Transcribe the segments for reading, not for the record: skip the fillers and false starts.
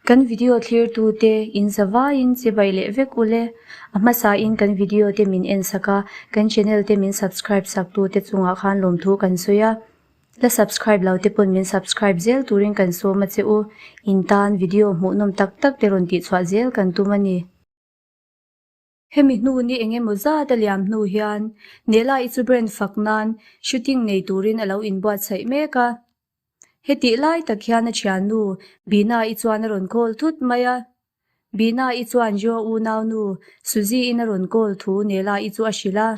Kan video thlirtute in zavaiin chibai leh vek ule. A hmasain kan video te min en sak a, kan channel te min subscribe sak tute chungah khan lawmthu kan sawi a. La subscribe lo te pawn min subscribe zel turin kan sawm a che u. In tan video hmuhnawm tak tak te rawn tihchhuah zel kan tum a ni. Hemi hnu ni eng emaw zat a liam hnu hian Nela-i chu brand fak nan shooting nei turin a lo inbuatsaih mek a. Hetih lai tak hian a thiannu Bina-i chuan a rawn call thut mai a. Bina-i chuan Joe unaunu Suzy-in a rawn call thu Nela-i chu a hrilh a.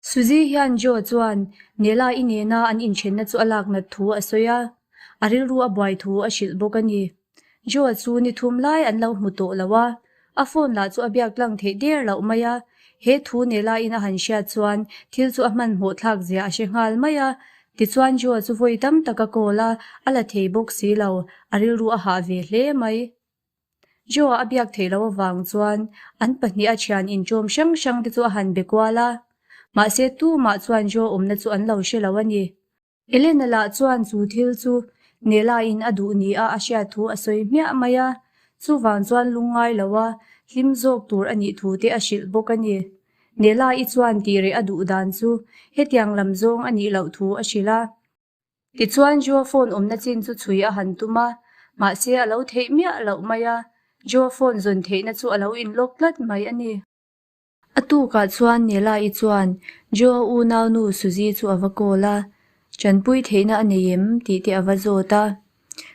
Suzy hian Joe chuan Nela-i nena an inthenna chu a lak nat thu a sawi a, a rilru a buai thu a hrilh bawk a ni. Joe chu ni thum lai an lo hmu tawh lo a, a phone lah chu a biak tlang theih der loh mai a. He thu Nela-in a han hriat chuan thil chu a hmanhmawh thlak zia a hre nghal mai a. Tichuan Joe chu vawi tam tak a call a, a la thei bawk si lo, a rilru a hah ve hle mai. Joe a biak theih loh avang chuan an pahniha thian inṭawm hrang hrang te chu a han be kual a, mahse tumah chuan Joe awmna chu an lo hre lo a ni. Elena lah chuan chu thil chu Nela-in a duh nia a hriat thu a sawi hmiah mai a, chuvang chuan lungngai lo a hlim zawk tur a nih thu te a hrilh bawk a ni. Nela-i chuan tih reh a duh dan chu hetiang lam zawng a nih loh thu a hrilh a. Tichuan Joe phone awmna chin chu chhui a han tum a, mahse a lo theih miah loh mai a, Joe phone zawn theihna chu a lo inlawk tlat mai a ni. A tukah chuan Nela-i chuan Joe unaunu Suzy chu a va call a, Tanpui theihna a nei em? tih te a va zawt a.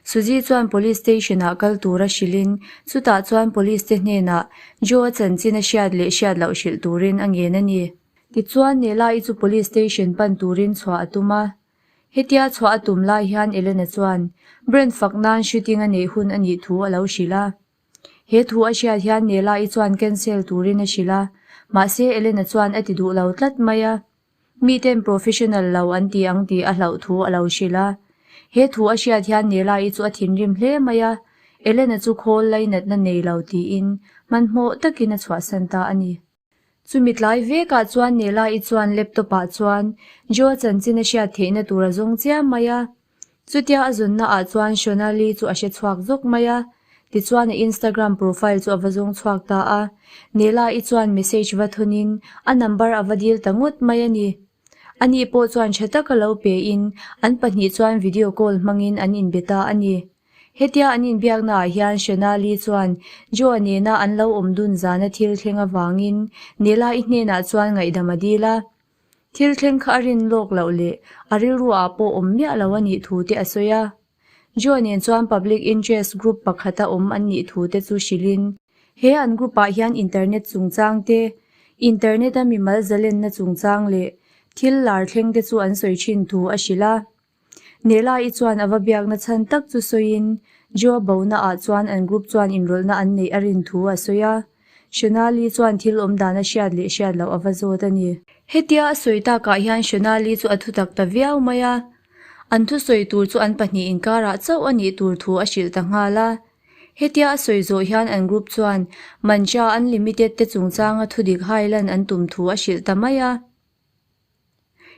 Suzy chuan police station-ah kal tura hrilhin chutah chuan police te hnenah Joe-a chanchin a hriat leh hriat loh hrilh turin a ngen a ni. Tichuan Nela-i chu police station pan turin chhuah a tum a. Hetia chhuah a tum lai hian Elena chuan Brent fak nan shooting a neih hun a nih thu a lo hrilh a. He thu a hriat hian Nela-i chuan cancel turin a hrilh a, mahse Elena chuan a ti duh lo tlat mai a. Miten professional lo an ti ang tih a hlauh thu a lo hrilh a. He thu a hriat hian Nela-i chu a thinrim hle mai a, Elena chu khawl lainatna nei lo tiin hmanhmawh takin a chhuahsan ta a ni. Chumi tlai vekah chuan Nela-i chuan laptop ah chuan Joe-a chanchin a hriat theihna tur a zawng chiam mai a. Chutia a zawnna ah chuan Shonali chu a hre chhuak zawk mai a. Tichuan a Instagram profile chu a va zawng chhuak ta a. Nela-i chuan message va thawnin a number a va dil ta ngawt mai a ni. Ani pawh chuan tha taka lo pein an pahnih chuan video call hmangin an inbe ta a ni. Hetia an inbiaknaah hian Shonali chuan Joe-a nena an lo awm dun zana thil thleng avangin Nela-i hnenah chuan ngaihdam a dil a. Thil thleng kha a rin lawk loh leh a rilru ah pawh awm miah lo a nih thu te a sawi a. Joe nen chuan public interest group pakhata awm an nih thu te chu hrilhin he an group ah hian internet chungchang te, internet a mimal zalenna chungchang leh thil lar thleng te chu an sawi thin thu a hrilh a. Nela-i chuan a va biakna chhan tak chu sawiin Joe bona ah chuan an group chuan inrawlhna an neih a rin thu a sawi a. Shonali chuan thil awm dan a hriat leh hriat loh a va zawt a ni. Hetia a sawi takah hian Shonali chu a thutak ta viau mai a. An thusawi tur chu an pahnih inkarah chauh a nih tur thu a hrilh ta nghal a. Hetia a sawi zawh hian an group chuan Mantra Unlimited te chungchanga thudik hailan an tum thu a hrilh ta mai a.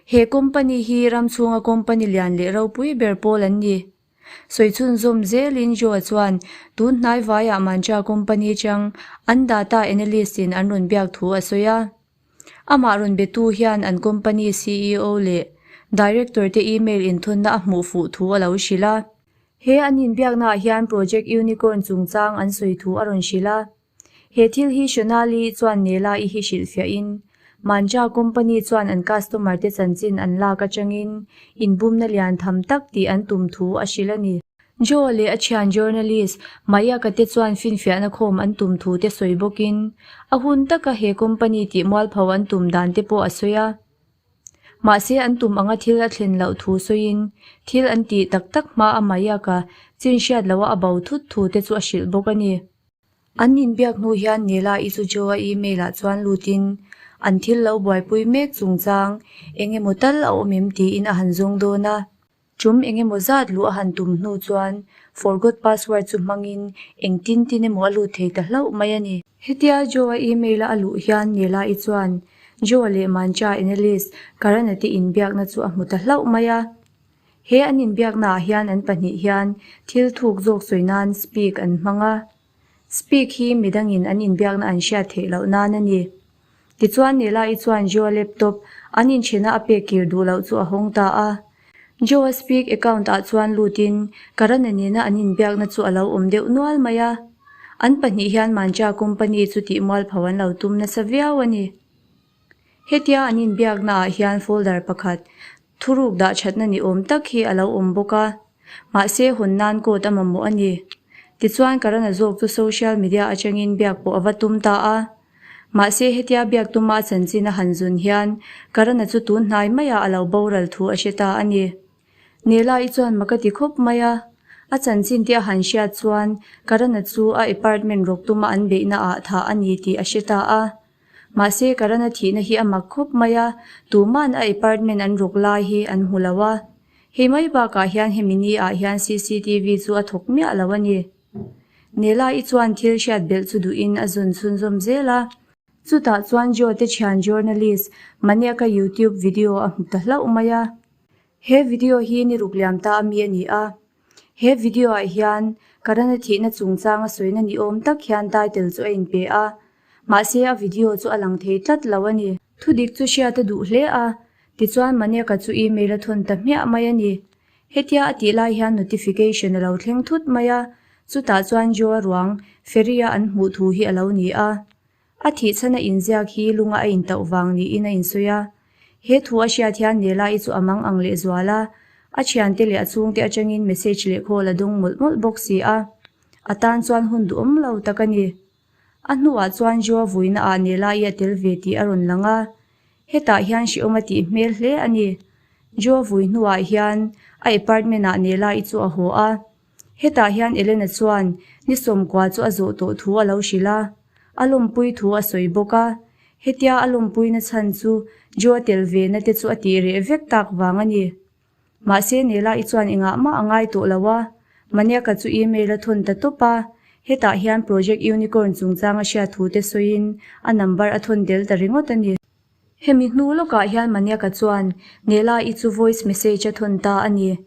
He company hi ram chhunga company lian leh ropui ber pawl an ni. Sawi chhunzawm zelin Joe chuan tun hnai vaiah Mantra company chang an data analyst in an rawn biak thu a sawi a. Amah rawn betu hian an company ceo leh director te email inthawnna a hmuh fuh thu a lo hrilh a. He an inbiaknaah hian Project Unicorn chungchang an sawi thu a rawn hrilh a. He thil hi Shonali chuan Nela-i hi hrilhfiahin, Mantra company chuan an customer te chanchin an lak atangin inbumna lian tham tak tih an tum thu a hrilh a ni. Joe leh a thian journalist Mayaka te chuan finfiahna khawm an tum thu te sawi bawkin, a hun taka he company tih mualpho an tum dan te pawh a sawi a. Mahse an tum anga thil a thlen loh thu sawiin, thil an tih tak tak hma a Mayaka chin hriat loha a bo thut thu te chu a hrilh bawk a ni. An inbiak hnu hian Nela-i chu Joe-a email-ah chuan lutin an thil lo buaipui mek chungchang eng emaw tal a awm em tiin a han zawng dawn a. Tum eng emaw zat luh a han tum hnu chuan forgot password chu hmangin eng tin tin emaw a lut thei ta hlauh mai a ni. Hetia Joe-a email-a a luh hian Nela-i chuan Joe-a leh Mancha analyst Karan-a te inbiakna chu a hmu ta hlauh mai a. He an inbiaknaah hian an pahnih hian thil thuk zawk sawi nan speak an hmang a. Speak hi midangin an inbiakna an hriat theih loh nan a ni. Tichuan Nela-i chuan Joe-a laptop an inchhena a pek kir duh loh chu a hawng ta a. Joe-a speak account ah chuan lutin Karan-a nena an inbiakna chu a lo awm deuh nual mai a. An pahnih hian Mantra company chu tih mualpho an lo tum nasa viau a ni. Hetia an inbiakna ah hian folder pakhat thuruk dah thatna ni awm tak hi a lo awm bawk a, mahse hawn nan code a mamawh a ni. Tichuan Karana zawk chu social media atangin biak pawh a va tum ta a. Mahse hetia biak tuma a chanchin a han zun hian Karana chu tun hnai maiah a lo boral thu a hre ta a ni. Nela-i chuan mak a ti khawp mai a, a chanchin te a han hriat chuan Karana chu a apartment rawk tuma an beihna ah thah a ni tih a hre ta a. Mahse Karana thihna hi a mak khawp mai a, tuman a apartment an rawk lai hi an hmu lo a. Hei mai bakah hian hemi ni ah hian cctv chu a thawk miah lo a ni. Nela-i chuan thil hriat belh chu duhin a zun chhunzawm zel a. Chutah chuan Joe te thian journalist Maniaka YouTube video a hmu ta hlauh mai a. He video hi ni ruk liam ta ami a ni a. He video ah hian Karana thihna chungchang a sawina ni awm tak hian title chu a inpe a. Mahse a video chu a lang thei tlat lo a ni. Thudik chu hriat a duh hle a, tichuan Maneka chu email a thawn ta hmiah mai a ni. Hetia a tih lai hian notification a lo thleng thut mai a, chutah chuan Joe-a ruang ferry-a an hmuh thu hi a lo ni a. A thihchhan a inziak hi lunga a intauh vang niin a insawi a. He thu a hriat hian Nela-i chu a mang ang lehzual a, a thiante leh a chhungte atangin message leh call a dawng mawlh mawlh bawk si a. A tan chuan hun duhawm lo tak a ni. A hnuah chuan Joa vuina ah Nela-i a tel ve tih a rawn lang a, hetah hian hrehawm a tih hmel hle a ni. Joa vui hnuah hian a apartment ah Nela-i chu a haw a, hetah hian Elena chuan ni sawmkua chu a zawh tawh thu a lo hrilh a, a lawmpui thu a sawi bawk a, hetia a lawmpuina chhan chu Joa tel ve na te chu a tih reh vek tak vang a ni. Mahse Nela-i chuan engah mah a ngai tawh lo a, Maniaka chu email a thawn ta tawp a, hetah hian Project Unicorn chungchang a hriat thu te sawiin a number a thawn tel ta ringawt a ni. Hemi hnu lawkah hian Maniaka chuan Nela-i chu voice message a thawn ta a ni.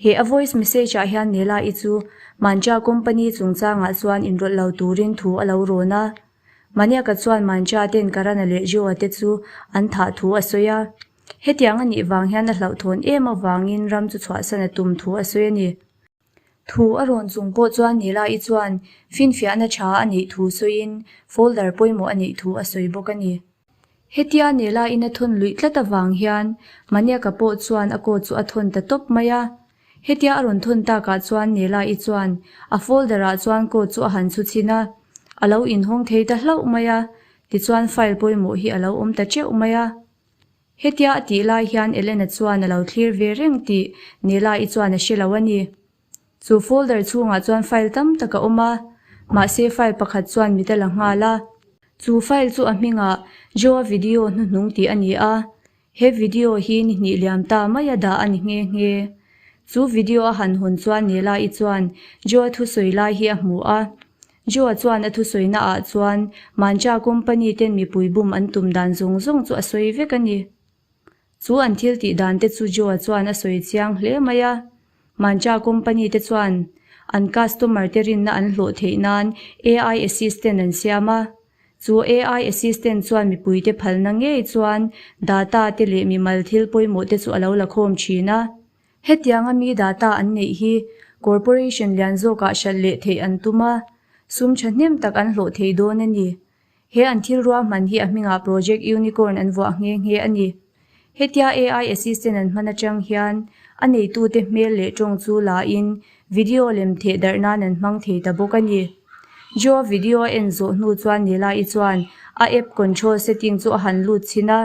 He a voice message ah hian Nela-i chu Mantra company chungchangah chuan inrawlh lo turin thu a lo rawn a. Maniaka chuan Mantra ten Karana leh Joe-a te chu an thah thu a sawi a. Hetiang a nih vang hian a hlauhthawn em avangin ram chu chhuahsan a tum thu a sawi a ni. Thu a rawn chung pawh chuan Nila-i chuan finfiahna tha a nih thu sawiin folder pawimawh a nih thu a sawi bawk a ni. Hetia Nila-in a thawn luih tlat avang hian Maniaka pawh chuan a coat chu a thawn ta tawp mai a. Hetia a rawn thawn takah chuan Nila-i chuan a folder-ah chuan coat chu a han chhu chhin a, a lo inhawng thei ta hlauh mai a, tichuan file pawimawh hi a lo awm ta teuh mai a. Hetia a tih lai hian Elena chuan a lo thlir ve reng tih Nela-i chuan a hre lo a ni. Chu folder chhungah chuan file tam tak a awm a, mahse file pakhat chuan mit a la nghal a. Chu file chu a hmingah Joe-a video hnuhnung tih a ni a, he video hi ni hnih liam ta maia dah a ni nghe nghe. Chu video a han hawn chuan Nela-i chuan Joe-a thusawi lai hi a hmu a. Joe-a chuan a thusawi naah chuan Mantra company ten mipui bum an tum dan zawng zawng chu a sawi vek a ni. Chu an thil tih dan te chu Joe-a chuan a sawi chiang hle mai a. Mantra company te chuan an customer te rinna an hlawh theih nan AI assistant an siam a. Chu AI assistant chuan mipui te phalna ngei chuan data te leh mimal thil pawimawh te chu a lo la khawm thin a. Hetianga mi data an neih hi corporation lian zawkah hralh leh theih an tum a, sum thahnem tak an hlawh thei dawn a ni. He an thil ruahman hi a hmingah Project Unicorn an vuah nghe nghe a ni. Hetia AI assistant an hman atang hian a neitute hmel leh tawng chu la in video lem theh darh nan an hmang thei ta bawk a ni. Joe video a en zawh hnu chuan Nila-i chuan a app control setting chu a han lut chhin a.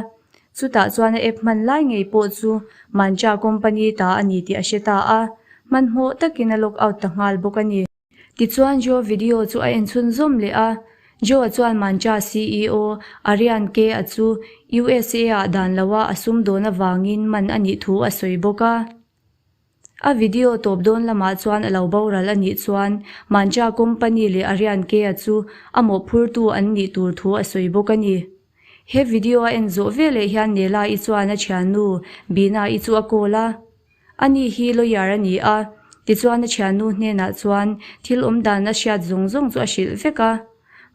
Chutah chuan a app hman lai ngei pawh chu Mantra company ta a ni tih a hre ta a, hmanhmawh takin a log out ta nghal bawk a ni. Tichuan Joe video chu a en chhunzawm leh a, Joe chuan Mantra CEO Arian K-a chu USA-ah dan loa a sumdawn avangin man a nih thu a sawi bawk a. A video tawp dawn lamah chuan a lo boral a nih chuan Mantra company leh Arian K-a chu a mawhphurtu an nih tur thu a sawi bawk a ni. He video a en zawh veleh hian Nela-i chuan a thiannu Bina-i chu a call a. Ani hi lawyer a ni a, tichuan a thiannu hnenah chuan thil awm dan a hriat zawng zawng chu a hrilh vek a.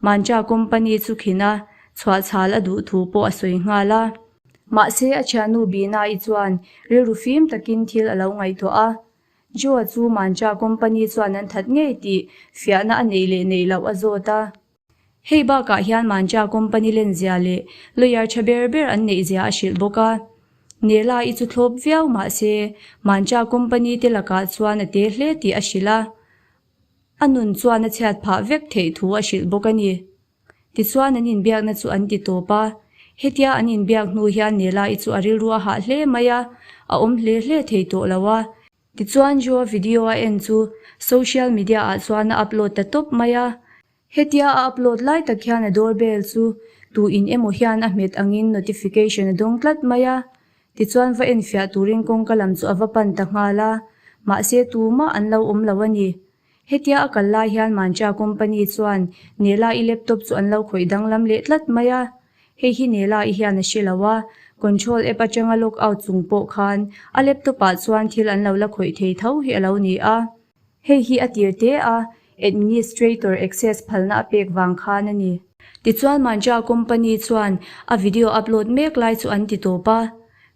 Mantra company chu khin a, chhuahchhal a duh thu pawh a sawi nghal a. Mahse a thiannu Bina-i chuan rilru fim takin thil a lo ngaihtuah a. Joe-a chu Mantra company chuan an that ngei tih fiahna a neih leh neih loh a zawt a. Hei bakah hian Mantra company lenzia leh lawyer tha ber ber an neihzia a hrilh bawk a. Nela-i chu thlawp viau mah se Mantra company te lakah chuan a te hle tih a hrilh a. A nun chuan a chhiat phah vek theih thu a hrilh bawk a ni. Tichuan an inbiakna chu an ti tawp a. Hetia an inbiak hnu hian Nela-i chu a rilru a hah hle mai a, a awm hle hle thei tawh lo a. Tichuan Joe-a video a en chu social media ah chuan a upload ta tawp mai a. Hetia a upload lai tak hian a doorbell chu tu in emaw hian a hmet angin notification a dawng tlat mai a. Tichuan va enfiah turin kawngka lam chu a va pan ta nghal a, mahse tumah an lo awm lo a ni. Hetia a kal lai hian Mantra company chuan Nela-i laptop chu an lo khawih danglam leh tlat mai a. Hei hi Nela-i hian a hre lo a, control app atanga log out chung pawh khan a laptop ah chuan thil an lo la khawih thei tho hi a lo ni a. Hei hi a tir te a, administrator access phalna a pek vang khan a ni. Tichuan Mantra company chuan a video upload mek lai chu an ti tawp a,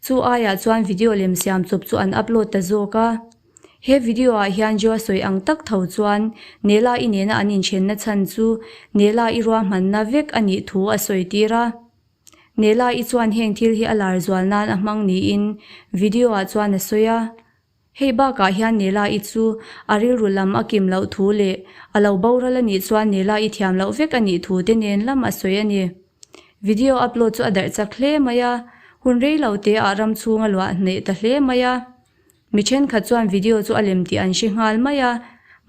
chu aiah chuan video lem siam chawp chu an upload ta zawk a. He video ah hian Joa sawi ang tak tho chuan Nela-i nena an inthenna chhan chu Nela-i ruahmanna vek a nih thu a sawi tir a. Nela-i chuan heng thil hi a lar zual nan a hmang niin video ah chuan a sawi a. Hei bakah hian Nela-i chu a rilru lam a kim loh thu leh a lo boral a nih chuan Nela-i thiam loh vek a nih thu te nen lam a sawi a ni. Video upload chu a darh chak hle mai a, hun rei lo te ah ram chhung a luah hneh ta hle mai a. Mi thenkhat chuan video chu a lem tih an hre nghal mai a,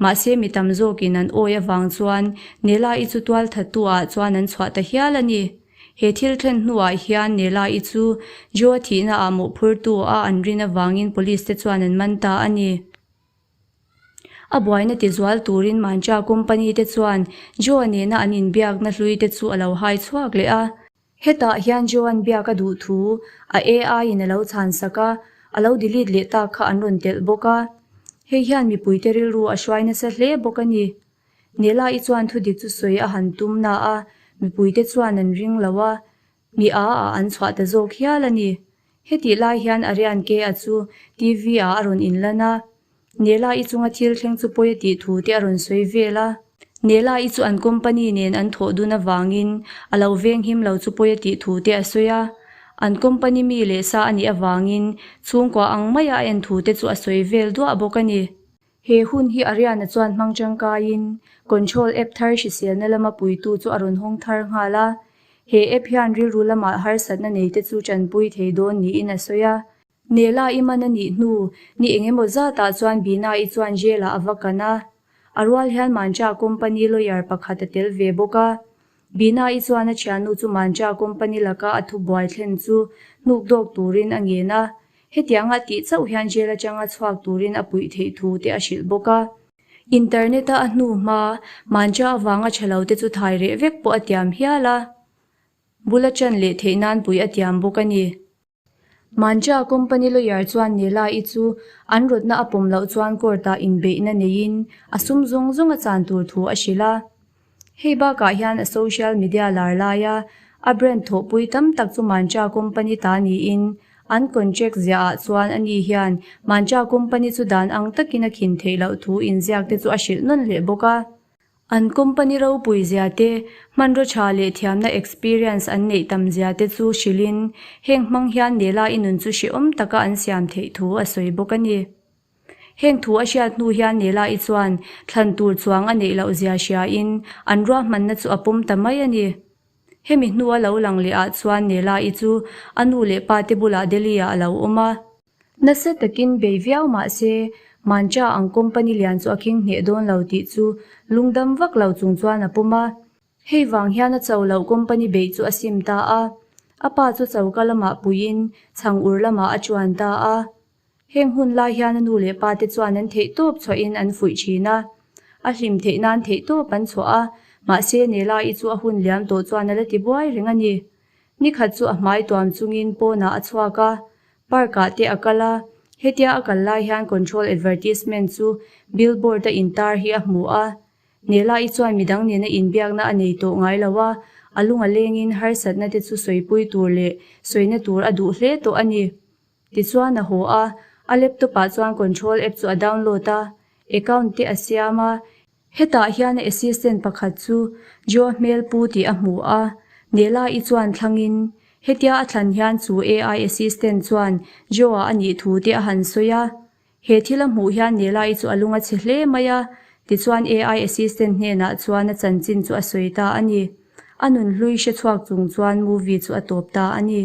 mahse mi tam zawkin an awi avang chuan Nela-i chu tualthattu ah chuan an chhuah ta hial a ni. He thil thlen hnuah hian Nela-i chu Joe-a thihna ah mawhphurtu a an rin avangin police te chuan an man ta a ni. A buaina tizual turin Mantra company te chuan Joe-a nena an inbiakna hlui te chu a lo hai chhuak leh a. Hetah hian Joan biak a duh thu a AI in a lo chhan sak a, a lo delete leh tak kha an rawn telh bawk a. Hei hian mipuite rilru a hruai nasa hle bawk a ni. Nela-i chuan thudik chu sawi a han tum na a, mipuite chuan an ring lo a, mi a ah an chhuah ta zawk hial a ni. Hetih lai hian Arian K-a chu TV ah a rawn inlan a, Nela-i chunga thil thleng chu pawi a tih thu te a rawn sawi vel a. Nela-i chu an company nen an thawh dun avangin a lo veng him lo chu pawi a tih thu te a sawi a. An company mi leh sa a nih avangin chhungkua ang maia a en thu te chu a sawi vel duah bawk a ni. He hun hi Ariana chuan hmang tangkaiin Control app thar hriselna lama puitu chu a rawn hawng thar nghal a. He app hian rilru lamah harsatna neite chu tanpui thei dawn niin a sawi a. Nela i man a nih hnu ni eng emaw zatah chuan Bina i chuan jail ah a va kan a. A rual hian Mantra company lawyer pakhat a tel ve bawk a. Bina i chuan a thiannu chu Mantra company laka a thubuai thlen chu hnuk dawk turin a ngen a. Hetianga a tih chauh hian jail atanga chhuak turin a puih theih thu te a hrilh bawk a. Internet a a hnu hma Mantra avanga tha lo te chu thai reh vek pawh a tiam hial a. Bul a ṭan leh theih nan puih a tiam bawk a ni. Mantra company lawyer chuan Nela-i chu an rawtna a pawm loh chuan court-ah inbeihna neiin a sum zawng zawng a chan tur thu a hrilh a. Hei bakah hian a social media lar laia a brand thawhpui tam tak chu Mantra company ta niin an contract ziahah chuan ani hian Mantra company chu dan ang takin a khin theih loh thu inziak te chu a hrilh nawn leh bawk a. An company ropui zia te, hmanraw tha leh thiamna experience an neih tam zia te chu hrilhin heng hmang hian Nela i nun chu hrehawm taka an siam theih thu a sawi bawk a ni. Heng thu a hriat hnu hian Nela i chuan thlan tur chuang a neih loh zia hriain an ruahmanna chu a pawm ta mai a ni. Hemi hnu a lo lang leh ah chuan Nela i chu a nu leh pa te bulah Delhi ah a lo awm a. Nasa takin bei viau mah se, Mantra ang company lian chu a khing hneh dawn lo tih chu lungdam vak lo chung chuan a pawm a. Hei vang hian a cho loh company beih chu a sim ta a. A pa chu choka lamah puiin chhang ur lamah a chuan ta a. Heng hun lai hian a nu leh pa te chuan an theihtawp chhuahin an fuih thin a. A hlim theih nan theihtawp an chhuah a, mahse Nela-i chu a hun liam tawh chuan a la ti buai reng a ni. Nikhat chu a hmai tuam chungin pawnah a chhuak a, park ah te a kal a. Hetia a kal lai hian control advertisement chu billboard a intar hi a hmu a. Nela-i chuan midang nena inbiakna a nei tawh ngai lo a, a lung a lengin harsatna te chu sawipui tur leh sawina tur a duh hle tawh a ni. Tichuan a haw a, a laptop ah chuan control app chu a download a, account te a siam a. Hetah hian a assistant pakhat chu Joe hmel pu tih a hmu a, Nela-i chuan thlangin hetia a thlan hian chu AI assistant chuan Joe-a a nih thu te a han sawi a. He thil a hmuh hian Nela-i chu a lung a chhe hle mai a, tichuan AI assistant hnenah chuan a chanchin chu a sawi ta a ni. A nunhlui hre chhuak chung chuan movie chu a tawp ta a ni.